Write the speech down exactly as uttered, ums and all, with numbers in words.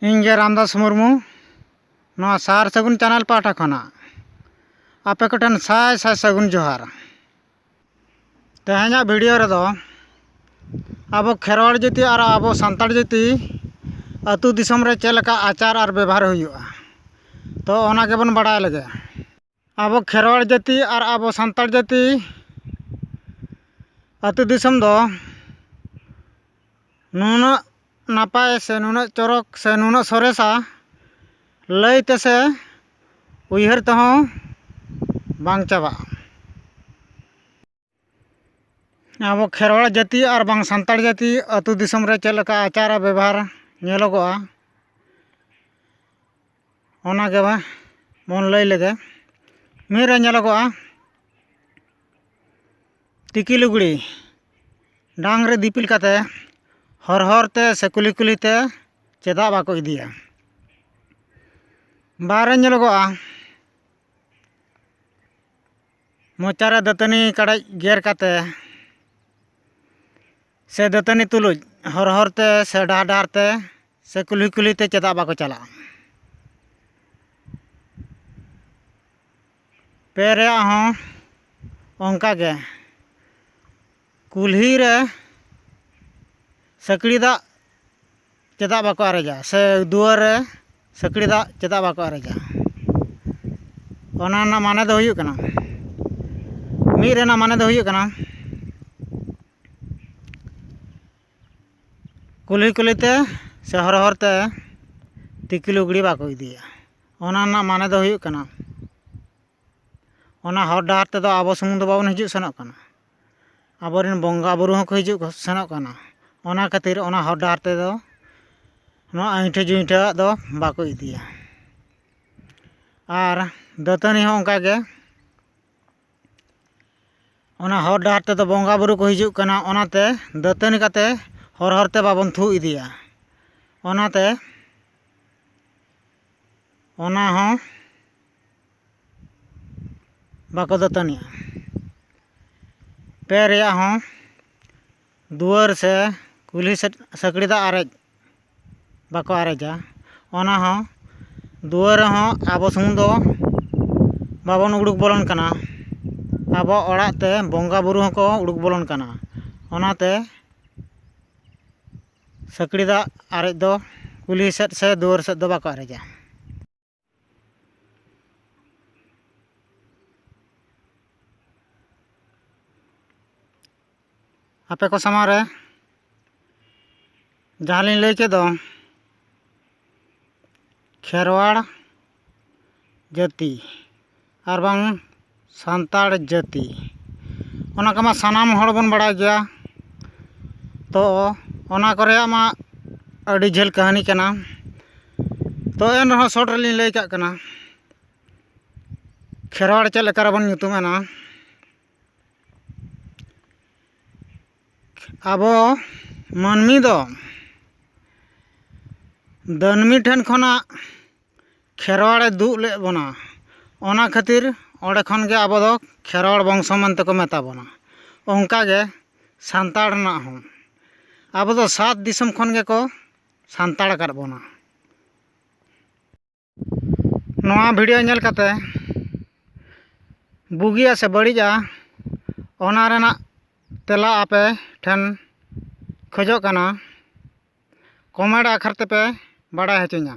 ᱤᱧ ᱜᱮ ᱨᱟᱢᱫᱟᱥ ᱢᱩᱨᱢᱩ, ᱱᱚᱣᱟ ᱥᱟᱨ ᱥᱟᱹᱜᱩᱱ ᱪᱮᱱᱮᱞ ᱯᱟᱦᱴᱟ ᱠᱷᱚᱱᱟᱜ ᱟᱯᱮ ᱠᱚᱴᱷᱮᱱ ᱥᱟᱭ ᱥᱟᱭ ᱥᱟᱹᱜᱩᱱ ᱡᱚᱦᱟᱨ᱾ ᱛᱮᱦᱮᱧᱟᱜ ᱵᱷᱤᱰᱤᱭᱳ ᱨᱮᱫᱚ ᱟᱵᱚ ᱠᱷᱮᱨᱣᱟᱲ ᱡᱟᱹᱛᱤ ᱟᱨ ᱟᱵᱚ ᱥᱟᱱᱛᱟᱲ ᱡᱟᱹᱛᱤ ᱟᱹᱛᱩ ᱫᱤᱥᱚᱢ ᱨᱮ ᱪᱮᱫ ᱞᱮᱠᱟ ᱟᱪᱟᱨ ᱟᱨ ᱵᱮᱵᱷᱟᱨ ᱦᱩᱭᱩᱜᱼᱟ, ᱛᱚ ᱚᱱᱟ ᱜᱮᱵᱚᱱ ᱵᱟᱲᱟᱭ ᱞᱮᱜᱮ᱾ ᱟᱵᱚ ᱠᱷᱮᱨᱣᱟᱲ ᱡᱟᱹᱛᱤ ᱟᱨ ᱟᱵᱚ ᱥᱟᱱᱛᱟᱲ ᱡᱟᱹᱛᱤ ᱟᱹᱛᱩ ᱫᱤᱥᱚᱢ ᱫᱚ ᱱᱩᱱᱟᱹᱜ ᱱᱟᱯᱟᱭ ᱥᱮ ᱱᱩᱱᱟᱹᱜ ᱪᱚᱨᱚᱠ ᱥᱮ ᱱᱩᱱᱟᱹᱜ ᱥᱚᱨᱮᱥᱟ, ᱞᱟᱹᱭ ᱛᱮᱥᱮ ᱩᱭᱦᱟᱹᱨ ᱛᱮᱦᱚᱸ ᱵᱟᱝ ᱪᱟᱵᱟᱜᱼᱟ᱾ ᱟᱵᱚ ᱠᱷᱮᱨᱣᱟᱲ ᱡᱟᱹᱛᱤ ᱟᱨ ᱵᱟᱝ ᱥᱟᱱᱛᱟᱲ ᱡᱟᱹᱛᱤ ᱟᱹᱛᱩ ᱫᱤᱥᱚᱢ ᱨᱮ ᱪᱮᱫ ᱞᱮᱠᱟ ᱟᱪᱟᱨ ᱟᱨ ᱵᱮᱵᱷᱟᱨ ᱧᱮᱞᱚᱜᱚᱜᱼᱟ, ᱚᱱᱟ ᱜᱮ ᱵᱚᱱ ᱞᱟᱹᱭ ᱞᱮᱜᱮ᱾ ᱢᱤᱫ ᱨᱮ ᱧᱮᱞᱚᱜᱚᱜᱼᱟ ᱛᱤᱠᱤ ᱞᱩᱜᱽᱲᱤ ᱰᱟᱝ ᱨᱮ ᱫᱤᱯᱤᱞ ᱠᱟᱛᱮ ᱦᱚᱨ ᱦᱚᱨ ᱛᱮ ᱥᱮ ᱠᱩᱞᱦᱤ ᱠᱩᱞᱦᱤ ᱛᱮ ᱪᱮᱫᱟᱜ ᱵᱟᱠᱚ ᱤᱫᱤᱭᱟ? ᱵᱟᱨ ᱨᱮ ᱧᱮᱞᱚᱜᱚᱜᱼᱟ ᱢᱚᱪᱟ ᱨᱮ ᱫᱟᱹᱛᱟᱹᱱᱤ ᱠᱟᱰᱮᱡ ᱜᱮᱨ ᱠᱟᱛᱮ ᱥᱮ ᱫᱟᱹᱛᱟᱹᱱᱤ ᱛᱩᱞᱩᱡ ᱦᱚᱨ ᱦᱚᱨ ᱛᱮ ᱥᱮ ᱰᱟᱦᱟᱨ ᱰᱟᱦᱟᱨ ᱛᱮ ᱥᱮ ᱠᱩᱞᱦᱤ ᱠᱩᱞᱦᱤ ᱛᱮ ᱪᱮᱫᱟᱜ ᱵᱟᱠᱚ ᱪᱟᱞᱟᱜᱼᱟ? ᱯᱮ ᱨᱮᱭᱟᱜ ᱦᱚᱸ ᱚᱱᱠᱟ ᱜᱮ, ᱠᱩᱞᱦᱤ ᱨᱮ ᱥᱟᱹᱠᱲᱤ ᱫᱟᱜ ᱪᱮᱫᱟᱜ ᱵᱟᱠᱚ ᱟᱨᱮᱡᱟ ᱥᱮ ᱫᱩᱣᱟᱹᱨ ᱨᱮ ᱥᱟᱹᱠᱲᱤ ᱫᱟᱜ ᱪᱮᱫᱟᱜ ᱵᱟᱠᱚ ᱟᱨᱮᱡᱟ? ᱚᱱᱟ ᱨᱮᱱᱟᱜ ᱢᱟᱱᱮ ᱫᱚ ᱦᱩᱭᱩᱜ ᱠᱟᱱᱟ, ᱢᱤᱫ ᱨᱮᱱᱟᱜ ᱢᱟᱱᱮ ᱫᱚ ᱦᱩᱭᱩᱜ ᱠᱟᱱᱟ, ᱠᱩᱞᱦᱤ ᱠᱩᱞᱦᱤ ᱛᱮ ᱥᱮ ᱦᱚᱨ ᱦᱚᱨ ᱛᱮ ᱛᱤᱠᱤ ᱞᱩᱜᱽᱲᱤ ᱵᱟᱠᱚ ᱤᱫᱤᱭᱟ᱾ ᱚᱱᱟ ᱨᱮᱱᱟᱜ ᱢᱟᱱᱮ ᱫᱚ ᱦᱩᱭᱩᱜ ᱠᱟᱱᱟ, ᱚᱱᱟ ᱦᱚᱨ ᱰᱟᱦᱟᱨ ᱛᱮᱫᱚ ᱟᱵᱚ ᱥᱩᱢᱩᱝ ᱫᱚ ᱵᱟᱵᱚᱱ ᱦᱤᱡᱩᱜ ᱥᱮᱱᱚᱜ ᱠᱟᱱᱟ, ᱟᱵᱚᱨᱮᱱ ᱵᱚᱸᱜᱟ ᱵᱩᱨᱩ ᱦᱚᱸᱠᱚ ᱦᱤᱡᱩᱜ ᱥᱮᱱᱚᱜ ᱠᱟᱱᱟ᱾ ᱚᱱᱟ ᱠᱷᱟᱹᱛᱤᱨ ᱚᱱᱟ ᱦᱚᱨ ᱰᱟᱦᱟᱨ ᱛᱮᱫᱚ ᱱᱚᱣᱟ ᱟᱹᱭᱴᱷᱟᱹ ᱡᱩᱭᱴᱷᱟᱹᱣᱟᱜ ᱫᱚ ᱵᱟᱠᱚ ᱤᱫᱤᱭᱟ᱾ ᱟᱨ ᱫᱟᱹᱛᱟᱹᱱᱤ ᱦᱚᱸ ᱚᱱᱠᱟ ᱜᱮ, ᱚᱱᱟ ᱦᱚᱨ ᱰᱟᱦᱟᱨ ᱛᱮᱫᱚ ᱵᱚᱸᱜᱟ ᱵᱩᱨᱩ ᱠᱚ ᱦᱤᱡᱩᱜ ᱠᱟᱱᱟ, ᱚᱱᱟᱛᱮ ᱫᱟᱹᱛᱟᱹᱱᱤ ᱠᱟᱛᱮ ᱦᱚᱨ ᱦᱚᱨ ᱛᱮ ᱵᱟᱵᱚᱱ ᱛᱷᱩ ᱤᱫᱤᱭᱟ᱾ ᱚᱱᱟᱛᱮ ᱚᱱᱟ ᱦᱚᱸ ᱵᱟᱠᱚ ᱫᱟᱹᱛᱟᱹᱱᱤᱜᱼᱟ᱾ ᱯᱮ ᱨᱮᱭᱟᱜ ᱦᱚᱸ ᱫᱩᱣᱟᱹᱨ ᱥᱮ ᱠᱩᱞᱦᱤ ᱥᱮᱫ ᱥᱟᱹᱠᱲᱤ ᱫᱟᱜ ᱟᱨᱮᱡ ᱵᱟᱠᱚ ᱟᱨᱮᱡᱟ᱾ ᱚᱱᱟ ᱦᱚᱸ ᱫᱩᱣᱟᱹᱨ ᱨᱮᱦᱚᱸ ᱟᱵᱚ ᱥᱩᱢᱩᱝ ᱫᱚ ᱵᱟᱵᱚᱱ ᱩᱰᱩᱠ ᱵᱚᱞᱚᱱ ᱠᱟᱱᱟ, ᱟᱵᱚ ᱚᱲᱟᱜ ᱛᱮ ᱵᱚᱸᱜᱟ ᱵᱩᱨᱩ ᱦᱚᱸᱠᱚ ᱩᱰᱩᱠ ᱵᱚᱞᱚᱱ ᱠᱟᱱᱟ᱾ ᱚᱱᱟᱛᱮ ᱥᱟᱹᱠᱲᱤ ᱫᱟᱜ ᱟᱨᱮᱡ ᱫᱚ ᱠᱩᱞᱦᱤ ᱥᱮᱫ ᱥᱮ ᱫᱩᱣᱟᱹᱨ ᱥᱮᱫ ᱫᱚ ᱵᱟᱠᱚ ᱟᱨᱮᱡᱟ᱾ ᱟᱯᱮ ᱠᱚ ᱥᱟᱢᱟᱝ ᱨᱮ ᱡᱟᱦᱟᱸ ᱞᱤᱧ ᱞᱟᱹᱭ ᱠᱮᱫ ᱫᱚ, ᱠᱷᱮᱨᱣᱟᱲ ᱡᱟᱹᱛᱤ ᱟᱨ ᱵᱟᱝ ᱥᱟᱱᱛᱟᱲ ᱡᱟᱹᱛᱤ, ᱚᱱᱟ ᱠᱚᱢᱟ ᱥᱟᱱᱟᱢ ᱦᱚᱲ ᱵᱚᱱ ᱵᱟᱲᱟᱭ ᱜᱮᱭᱟ᱾ ᱛᱚ ᱚᱱᱟ ᱠᱚᱨᱮᱭᱟᱜ ᱢᱟ ᱟᱹᱰᱤ ᱡᱷᱟᱹᱞ ᱠᱟᱹᱦᱱᱤ ᱠᱟᱱᱟ᱾ ᱛᱚ ᱮᱱ ᱨᱮᱦᱚᱸ ᱥᱚᱨᱴ ᱨᱮᱞᱤᱧ ᱞᱟᱹᱭ ᱠᱟᱜ ᱠᱟᱱᱟ, ᱠᱷᱮᱨᱣᱟᱲ ᱪᱮᱫ ᱞᱮᱠᱟ ᱨᱮᱵᱚᱱ ᱧᱩᱛᱩᱢ ᱮᱱᱟ᱾ ᱟᱵᱚ ᱢᱟᱹᱱᱢᱤ ᱫᱚ ᱫᱟᱹᱱᱢᱤ ᱴᱷᱮᱱ ᱠᱷᱚᱱᱟᱜ ᱠᱷᱮᱨᱣᱟᱲᱮ ᱫᱩᱜ ᱞᱮᱫ ᱵᱚᱱᱟ᱾ ᱚᱱᱟ ᱠᱷᱟᱹᱛᱤᱨ ᱚᱸᱰᱮ ᱠᱷᱚᱱ ᱜᱮ ᱟᱵᱚ ᱫᱚ ᱠᱷᱮᱨᱣᱟᱲ ᱵᱚᱝᱥᱚ ᱢᱮᱱᱛᱮ ᱠᱚ ᱢᱮᱛᱟ ᱵᱚᱱᱟ᱾ ᱚᱱᱠᱟ ᱜᱮ ᱥᱟᱱᱛᱟᱲ ᱨᱮᱱᱟᱜ ᱦᱚᱸ, ᱟᱵᱚ ᱫᱚ ᱥᱟᱛ ᱫᱤᱥᱚᱢ ᱠᱷᱚᱱ ᱜᱮᱠᱚ ᱥᱟᱱᱛᱟᱲ ᱟᱠᱟᱫ ᱵᱚᱱᱟ᱾ ᱱᱚᱣᱟ ᱵᱷᱤᱰᱤᱭᱳ ᱧᱮᱞ ᱠᱟᱛᱮ ᱵᱩᱜᱤᱭᱟ ᱥᱮ ᱵᱟᱹᱲᱤᱡᱼᱟ, ᱚᱱᱟ ᱨᱮᱱᱟᱜ ᱛᱮᱞᱟ ᱟᱯᱮ ᱴᱷᱮᱱ ᱠᱷᱚᱡᱚᱜ ᱠᱟᱱᱟ, ᱠᱚᱢᱮᱱᱴ ᱟᱠᱷᱟᱨ ᱛᱮᱯᱮ ᱵᱟᱲᱟᱭ ᱦᱚᱪᱚᱧᱟ᱾